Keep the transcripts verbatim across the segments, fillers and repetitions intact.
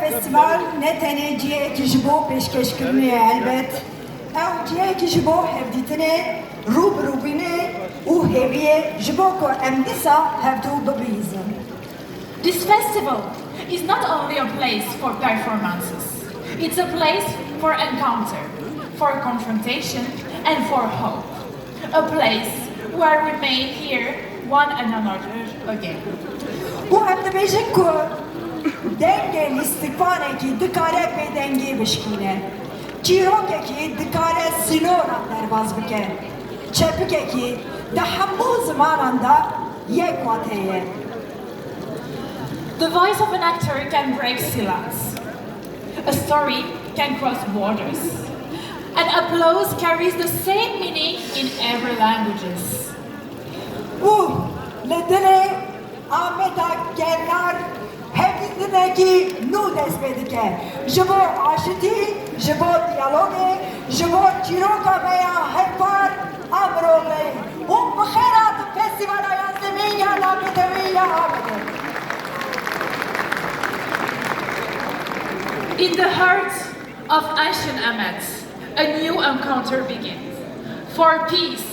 Festîval ne tenê cihekî ji bo pêşkêşkirinê ye, elbet. Ew cihekî ji bo hevdîtinê, rû bi rûbûnê û hêviyê ji bo ku em dîsa hevdû bibihîzin. This festival is not only a place for performances, it's a place for encounter, for confrontation, and for hope. A place where we may hear one another again. Û em dibêjin ku dengê lîstikvanekî dikare bêdengî bişkîne. Çîrokekî dikare sînoran derbas bike. Çepikekî di hemû zimanan de yek wate ye. The voice of an actor can break silence. A story can cross borders. And applause carries the same meaning in every languages. Û li dilê Ameda Gevnar hevdîtinekî nû dest pê dike. Ji bo aşitî, ji bo diyalogê, ji bo çîroka me ya hevpar a mirovê. Hûn bi xêr hatin Festîvala yazdemîn ya navneteweyî ya Amedê. In the heart of ancient Amed, a new encounter begins. For peace,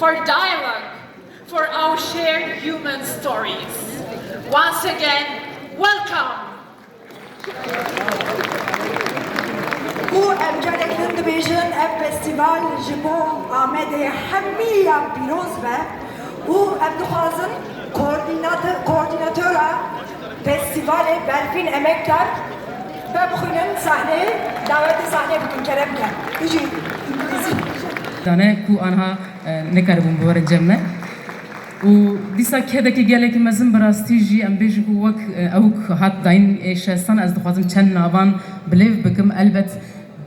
for dialogue, for our shared human stories. Once again, welcome! Û em carek din dibêjin, ev festîval ji bo Amedê hemiya pîroz be û em dixwazin koordînat-, koordînatora festîvalê Berfîn Emekdar vebixwînin sahneyê, dawetê sahneyê bikin, kerem ke. Bijî Îngilîzî. Dane ku anha, e, nekaribûn biwerin cem me. Û dîsa kedekî gelekî mezin bi rastî jî em bêjin ku wek, e, ew hat dayîn ê şestan, ez dixwazim çend navan bilêv bikim. Elbet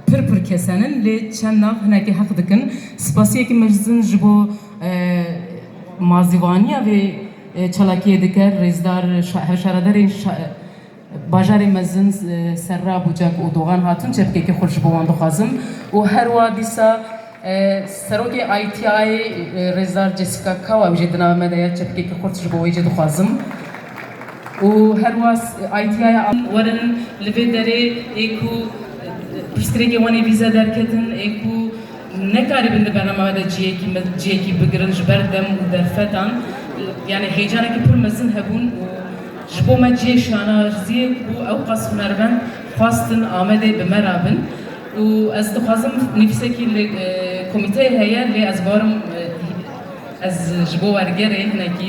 pir pir kesenin, lê çend nav hinekî heq dikin. Spasiyekî mezin ji bo, e, mazîvaniya vê, e, çalakiyê dike, rêzdar şa-, hevşaredarên şa-, Bajarê mezin, e, Serra, Bucak û Dogan hatin, çepkekî xurt ji bo wan dixwazim. Û her wa dîsa, e, serokê I T Iyê, e, rêzdar Jessica Kawa, ew jî di nava me de ye, çepkekî xurt ji bo wê jî dixwazim. Û her wa s-, I T Iya werin li vê derê ê ku, e, pirsgirêkê wan ê vîze derketin, ê ku nekaribin di bernama me de cihekî me, cihekî bigirin ji ber dem û derfetan. Yanî heyecanekî pir mezin hebûn û ji bo me cihê şanaziyê ku ew qas hunermend xwestin Amedê bi me re bin. Û ez dixwazim nivîsekî li, e, komîteyê heye, lê ez barim, e, ez ji bo wergerê hinekî